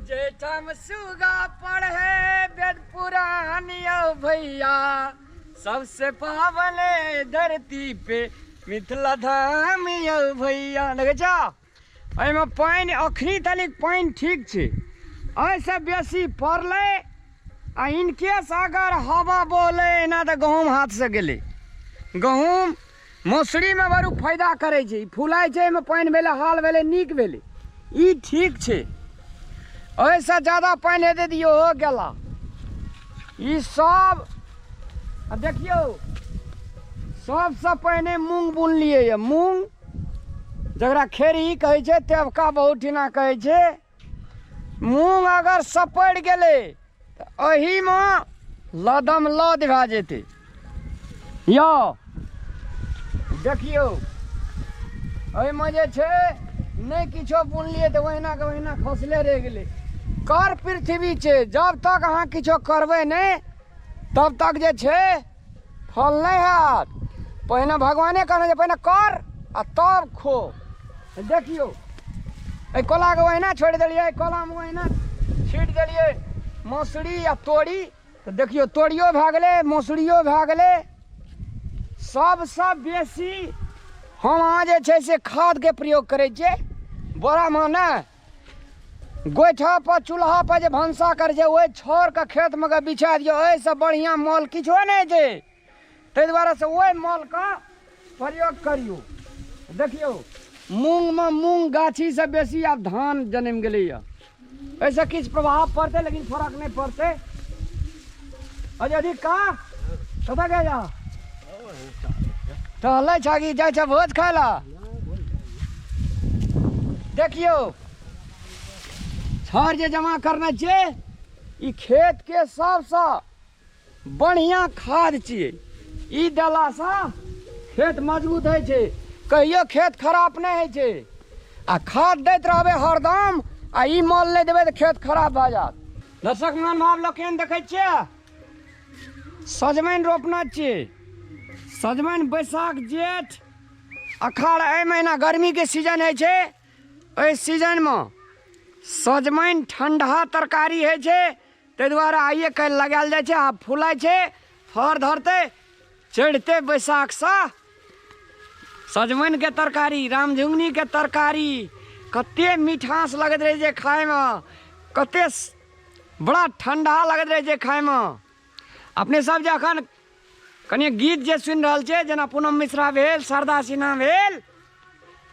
जेठाम सुगा पढ़े वेद पुराण यौ भैया, सबसे पावन धरती पे मिथिला धाम यौ भैया। देखै छौ एहिमे पानि अखनी तलिक पानि ठीक छै, एहिसँ बेसी पड़लै आ इनकेस अगर हवा बोलै एना तऽ गहूँम हाथसँ गेलै। गहूँम मौसरीमे बड़ू फायदा करै छै, ई फुलाइ छै, एहिमे पानि भेलै, हाल भेलै, नीक भेलै, ई ठीक छै। एहिसँ ज्यादा पानि हेतै तऽ इहो गेला। ई सब आ देखियौ, सबसँ पहिने मूँग बुनलियै यऽ। मूँग जकरा खेरही कहै छै, तेबका बहुत ठिना कहै छै। मूँग अगर सपड़ि गेलै तऽ एहिमे लदम लद भए जेतै। यौ देखियौ, एहिमे जे छै नहि किछो बुनलियै तऽ ओहिना के ओहिना खसले रहि गेलै। कर पृथ्वी छै, जब तक अहाँ किछो करबै नहि तब तक जे छै फल नहि हैत। पहिने भगवाने कहने जे पहिने कर आ तब खो। देखियौ, एहि कोलाके ओहिना छोड़ि देलियै, एहि कोलामे ओहिना छीट देलियै मसुरी आ तोरी। तऽ देखियौ, तोरियो भए गेलै, मसुरियो भए गेलै। सबसँ बेसी हम अहाँ जे छै से खादके प्रयोग करै छियै। बोरामे ने गोइठा पर चूल्हा पर जे भनसा करै छै, ओहि छाउरके खेतमे के बिछा दियौ, एहिसँ बढ़िआँ मल किछो नहि छै। ताहि दुआरे से ओहि मलके प्रयोग करियौ। देखियौ, मूँगमे मूँग गाछीसँ बेसी आब धान जनमि गेलैए। एहिसँ किछु प्रभाव पड़तै लेकिन फरक नहि पड़तै। अजय जी का कतऽ गया टहलै छ कि जाइ छ भोज खाय ला? देखियौ, छाउर जे जमा करने छियै, ई खेतके सबसँ बढ़िआँ खाद छियै। ई देलासँ खेत मजबूत होइ छै, कहियो खेत खराब नहि होइ छै। आ खाद दैत रहबै हरदम आ ई मल नहि देबै तऽ खेत खराब भए जायत। दर्शक महानुभाव लोकनि, देखै छियै सजमनि रोपने छियै। सजमनि बैसाख जेठ अखाड़ एहि महीना गर्मीके सीजन होइ छै। एहि सीजनमे सजमनि ठण्डा तरकारी होइ छै, ताहि दुआरे आइए काल्हि लगायल जाइ छै। आब फुलाइ छै, फर धरतै, चढ़िते बैसाखसँ सजमनिके तरकारी, रामझुङ्गनीके तरकारी कते मिठास लगैत रहै छै खायमे, कते बड़ा ठण्डा लगैत रहै छै खायमे। अपने सब जे अखन कनि गीत जे सुनि रहल छियै, जेना पूनम मिश्रा भेल, शारदा सिन्हा भेल,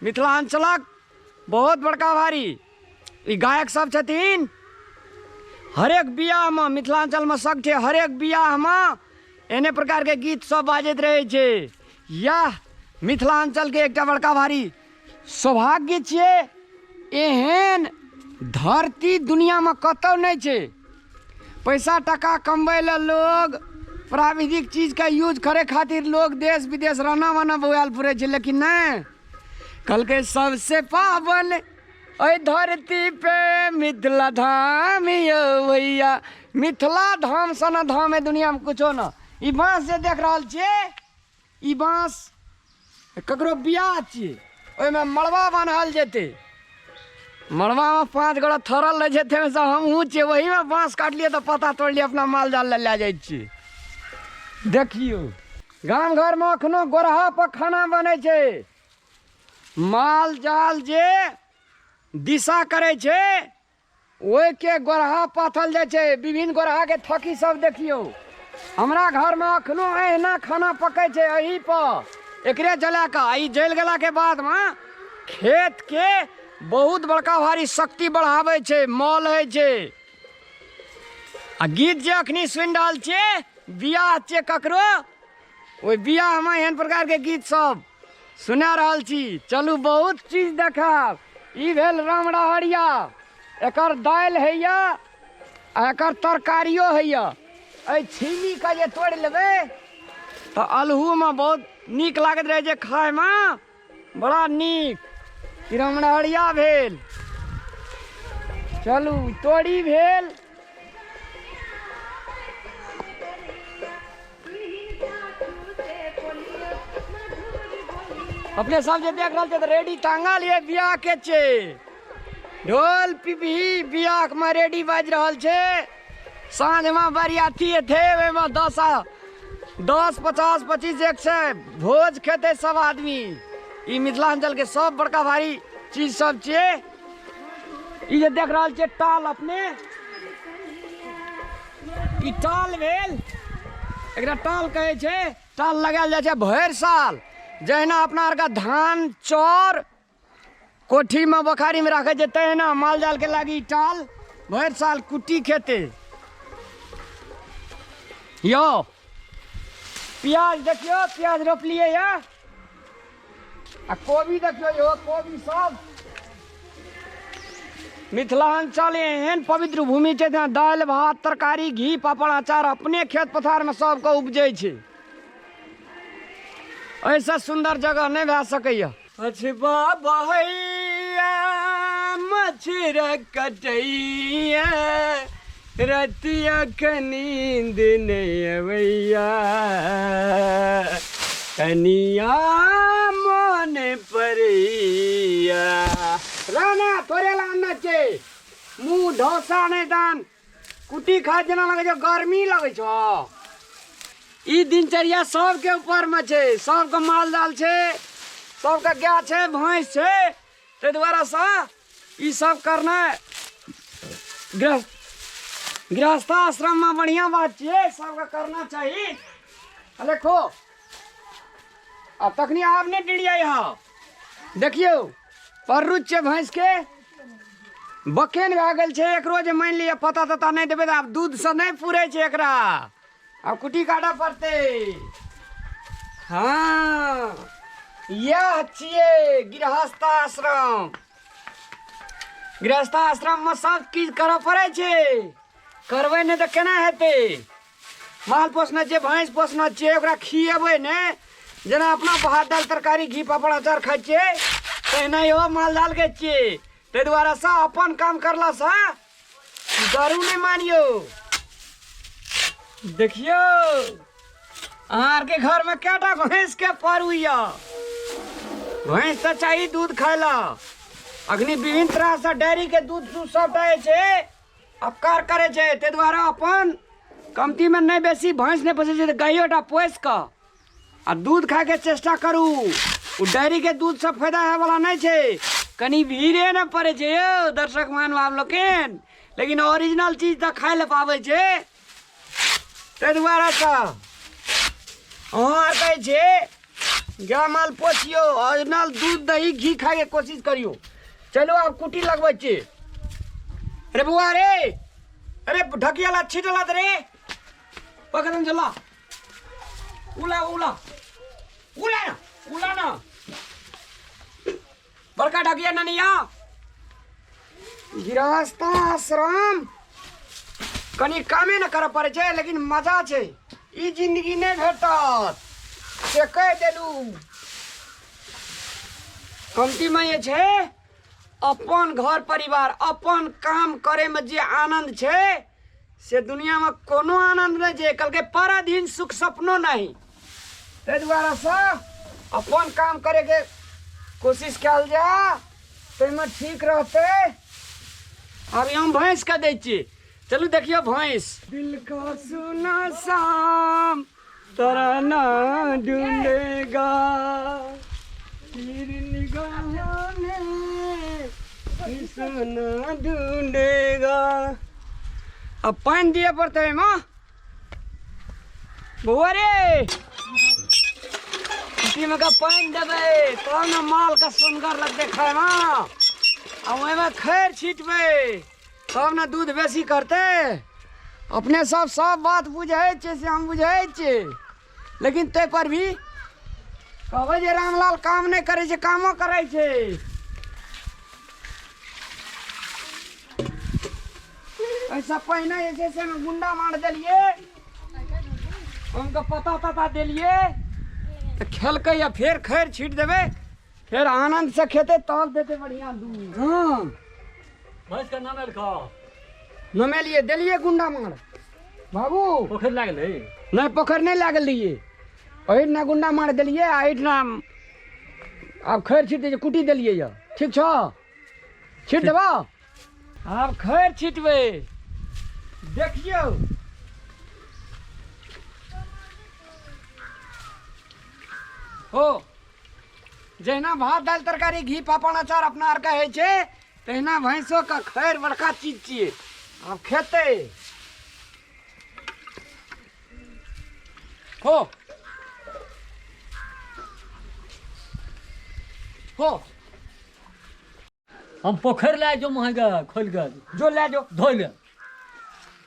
मिथिलाञ्चलक बहुत बड़का भारी ई गायक सब छथिन। हरेक बियाहमे मिथिलाञ्चलमे सगठे हरेक बियाहमे एहने प्रकारके गीत सब बाजैत रहै छै। इएह मिथिलाञ्चलके एकटा बड़का भारी सौभाग्य छियै। एहन धरती दुनिआँमे कतहु नहि छै। पैसा टका कमबै लए लोग प्राविधिक चीजके यूज करै खातिर लोग देश विदेश रहना वना बौआयल पुरै छै, लेकिन नहि कहलकै सबसे पावन एहि धरती पे मिथिला धाम यौ भैया। मिथिला धाम सन धाम है दुनियामे कुछो न। ई बाँस जे देख रहल छियै, ई बाँस ककरो बियाह छियै, ओहिमे मड़बा बान्हल जेतै। मड़बामे 5 गोटा थोड़ल रहै छै, ताहिमे से हमहूँ छियै। ओहीमे बाँस काटलियै तऽ पत्ता तोड़लियै, अपना माल जाल लए लए जाइ छियै। देखियौ, गाम घरमे एखनो गोरहा पर खाना बनै छै। माल जाल जे दिशा करै छै ओहिके गोरहा पाथल जाइ छै। विभिन्न गोरहाके थकी सब देखियौ। हमरा घरमे एखनो एहिना खाना पकै छै, एही पर एकरे जला कऽ। ई जलि गेलाके बादमे खेतके बहुत बड़का भारी शक्ति बढ़ाबै छै, मल होइ छै। आ गीत जे अखनी सुनि रहल छियै, बियाह छियै ककरो, ओहि बियाहमे एहन प्रकारके गीत सब सुना रहल छी। चलू बहुत चीज देखायब। ई भेल रामराहरिया, एकर दालि होइए आ एकर तरकारियो होइए। एहि छीमीके जे तोड़ि लेबै तऽ अल्हूमे बहुत नीक लागैत रहै छै खायमे, बड़ा नीक। ई रामराहरिया भेल। चलू तोरी भेल। अपने सब जे देख रहल छै तऽ रेडी टांगल ये बियाह के छै। ढोल पिपही बियाह में रेडी बाजि रहल छै। साँझमे बरियाती एतै, ओहिमे 10 50 25 100 भोज खेतै सब आदमी। ई मिथिलांचल के सब बड़का भारी चीज सब छियै। ई जे देख रहल छियै टाल अपने, ई टाल भेल, एकरा टाल कहै छै। टाल लगायल जाइ छै भरि साल। जहिना अपना आरके धान चाउर कोठीमे बखारीमे राखै छै, तहिना माल जालके लागी टाल भरि साल कुट्टी खेतै। यौ प्याज देखियौ, प्याज रोपलियै यऽ। आ कोबी देखियौ यौ, कोबी सब। मिथिलांचल एहन पवित्र भूमि छै जहाँ दालि भात तरकारी घी पापड़ अचार अपने खेत पथारमे सबके उपजै छै। ऐसा सुन्दर जगह नहि भए सकैया। अछबा बहैया मछर कटैया, रतिया के नींद नहीं अबैया, कनिया मन परैया। राना तोरे ला आनने छै मुँह ढोसा नहि दान कुट्टी खाय जेना लगै छै, गर्मी लगै छौ। ई दिनचर्या सबके ऊपरमे छै, सबके माल जाल छै, सबके गाय छै, भैंस छै, ताहि दुआरेसँ ई सब करनाइ गृहस्थाश्रममे बढ़िआँ बात छियै, सबके करना चाही। आ देखो आब तखनी आब नहि डिरियाइ हँ। देखियौ पररुच छै भैंसके, बकेन भए गेल छै। एकरो जे मानि लिअ पता तता नहि देबै तऽ आब दूधसँ नहि पूरै छै एकरा, आब कुट्टी काटऽ पड़तै। हँ इएह छियै गृहस्थाश्रम। गृहस्थाश्रममे सब किछु करऽ पड़ै छै, करबै नहि तऽ केना हेतै। माल पोसने छियै, भैंस पोसने छियै, ओकरा खिएबै नहि, जेना अपना भात दालि तरकारी घी पापड़ अचार खाइ छियै तहिना इहो माल जालके छियै। ताहि दुआरेसँ अपन काम करलासँ डरू नहि मानियौ। देखियौ अहाँ आरके घरमे कएटा भैंसके परू यऽ। भैंस तऽ चाही दूध खाय लए। अखनी विभिन्न तरहसँ डेयरीके दूध सबटा जे छै अपकार करै छै, ताहि दुआरे अपन कमतीमे नहि बेसी भैंस नहि पोसै छै तऽ गाइयोटा पोसि कऽ आ दूध खायके चेष्टा करू। ओ डेयरीके दूधसँ फायदा होयवला नहि छै, कनि भीड़े ने पड़ै छै यौ दर्शक महानुभाव लोकनि, लेकिन ओरिजिनल चीज तऽ खाय लए पाबै छै। ताहि दुआरे तऽ अहाँ आर कहै छियै गाय माल पोसियौ, ओरिजिनल दूध दही घी खायके कोशिश करियौ। चलू आब कुटी लगबै छी। अरे बौआ रे, अरे ढकियाला छीटला रे, पकड़न चला उला उला उला ना उला ना बड़का ढकिया ननिया। गृहस्थाश्रम कनि कामे ने करऽ पड़ै छै, लेकिन मजा छै। ई जिंदगी नहि भेटत से कहि देलू। कमतीमे जे छै अपन घर परिवार अपन काम करैमे जे आनन्द छै से दुनियामे कोनो आनन्द नहि छै। कहलकै पराधीन सुख सपनो नहि। ताहि दुआरेसँ अपन काम करैके कोशिश कयल जाय, ताहिमे ठीक रहतै। अभी हम भैंसके दै छी, चलू देखियौ भैंस। दिल का सुना शाम तराना ढूंढेगा, फिर निगाहों में निशाना ढूंढेगा। अब पानि दिअ पड़तै एहिमे। बौआ रे, कुटीमे के पानि देबै तब ने मालके सुनगर लगतै खायमे, आ ओहिमे खैर छिटबै तब ने दूध बेसी करतै। अपने सब सब बात बुझै छियै से हम बुझै छियै, लेकिन ताहि पर भी कहबै जे रामलाल काम नहि करै छै, कामो करै छै। एहिसँ पहिने जे छै से गुंडा मार देलियै, हुनका पता तता देलियै तऽ खेलकै, आ फेर खैर छीट देबै, फेर आनन्दसँ खेतै तब देतै बढ़िआँ दूध। हँ भैंस के नाम लिखो। नमेलियै, देलियै गुंडा मार बाबू। पोखरि लागल है? नहि, पोखरि नहि लागल रहियै, एहिठिना गुंडा मार देलियै आ एहिठिना आब खैर छीट दै छै, कुटी देलियै यऽ। ठीक छौ? छीट देबो। आब खैर छिटबै, देखियौ। हो, जहिना भात दालि तरकारी घी पापड़ अचार अपना आरके होइ छै, तहिना भैंसोके खैर बड़का चीज छियै। आब खेतै। हो हो। हम पोखरि लए जो महंगा खोलि कऽ। जो लए जो। धोइ ले।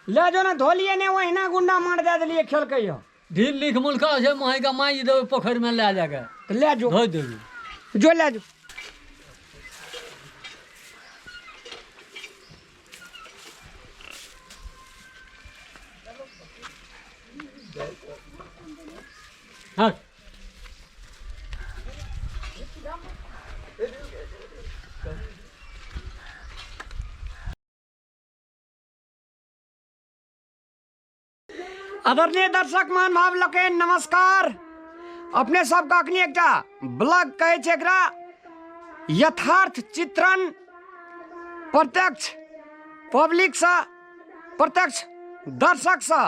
लए जो ने, धोलिए ने, ओहिना गुंडा मार दए देलिए, खेलकै यऽ। ढील लिख मुलका छै महंगा, माँजि देबै पोखरिमे लए जाके। तऽ लए जो। धोइ देबै। जो लए जो। हाँ। आदरणीय दर्शक महानुभाव लोकनि नमस्कार। अपने सबके अखनी एकटा ब्लॉग कहै छै एकरा, यथार्थ चित्रण, प्रत्यक्ष पब्लिकसँ, प्रत्यक्ष दर्शकसँ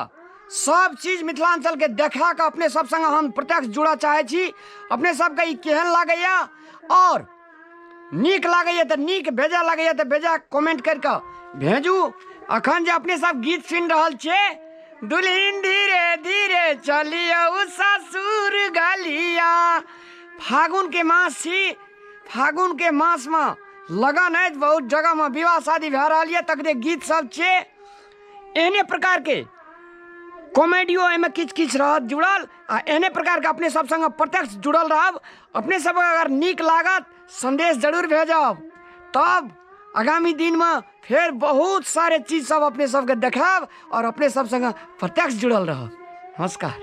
सब चीज मिथिलाञ्चलके देखा कऽ अपने सब सङ्गे हम प्रत्यक्ष जुड़ऽ चाहै छी। अपने सबके ई केहन लागैए? आओर नीक लागैए तऽ नीक, बेजा लागैए तऽ बेजा कमेंट करि कऽ भेजू। अखन जे अपने सब गीत सुनि रहल छियै, दुल्हिन धीरे धीरे चलियौ ससुर गलिया, फागुनके मास छी। फागुनके मासमे लगन अछि, बहुत जगहमे विवाह शादी भए रहल यऽ, तकरे गीत सब छियै। एहने प्रकारके कॉमेडियो एहिमे किछु किछु रहत जुड़ल, आ एहने प्रकारके अपने सब सङ्गे प्रत्यक्ष जुड़ल रहब। अपने सबके अगर नीक लागत, संदेश जरूर भेजब, तब आगामी दिनमे फेर बहुत सारे चीज सब अपने सबके देखायब और अपने सब सङ्गे प्रत्यक्ष जुड़ल रहब। नमस्कार।